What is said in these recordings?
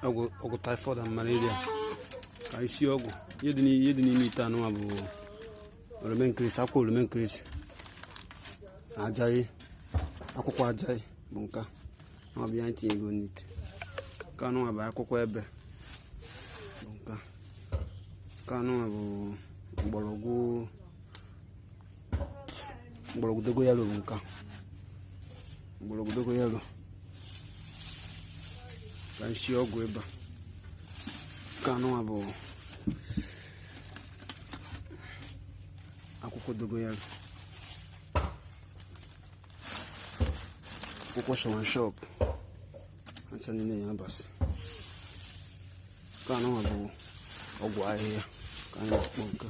Ọgwụ typhoid and malaria ka isi ọgwụ. Ihe dị n'ime ite anụnwa bụ oroma nkirisi, akwụkwọ oroma nkirisi na ajayi, akwụkwọ ajayi bụ nka ọ bụ ya anyị tinyego n'ite. Nke anụnwa bụ akwụkwọ ebe bụ nka. Nke anụnwa bụ mgbọrọgwụ dogoyaro bụ nka, mgbọrọgwụ dogoyaro ka nsi ọgwụ ịba. Nke anụnwa bụ akwụkwọ dogoyaro, akwụkwọ soursop, acha niile ya abasị. Nke anụnwa bụ ọgwụ ahịhịa ka anyị na-akpọ nke.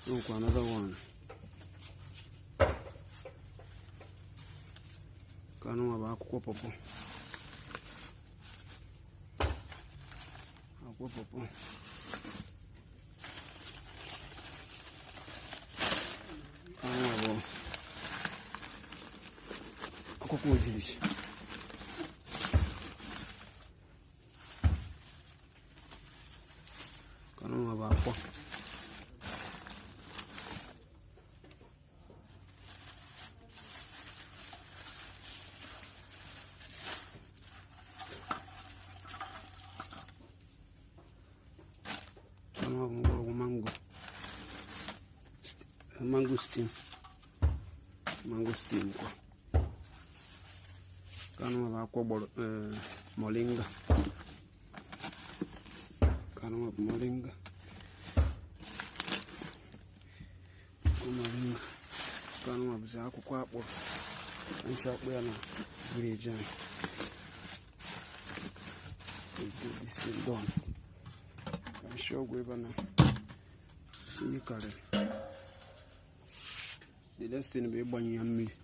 Nwekwa another one. Nke anụnwa bụ akwụkwọ pọpọ, akwụkwọ pọpọ. Nke anụnwa bụ akwụkwọ ogirisi. Nke anụnwa bụ akwa. Nke anụnwa bụ mgbọrọgwụ mango, mangosteen, mangosteen kwa. Nke anụnwa bụ akwụkwọ gbọrọ moringa. Nke anụnwa bụ moringa, moringa. Nke anụnwa bụzi akwụkwọ akpụrụ anyị si akpụ ya na village anyị. Let's get this thing done. Ka nshi ọgwụ ebe na ihe karịrị. The next thing bụ ịgbanye ya mmiri.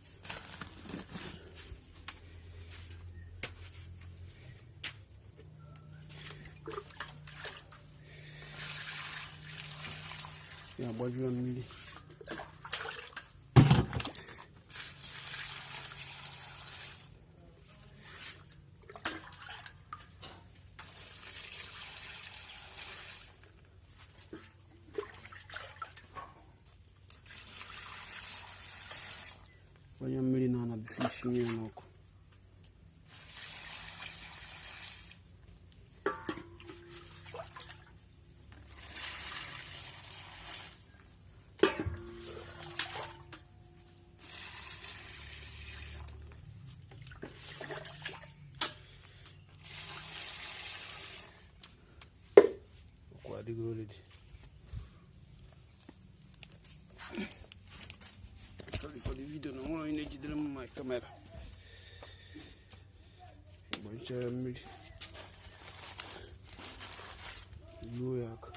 Ya agbaju ya mmiri. Gbanye mmiri na ana before isinye ya n'ọkụ. Ọkụ adịgo ready. Sorry for the video na nwere onye na-ejidere m my camera. Gbanyechaa ya mmiri, luo ya aka.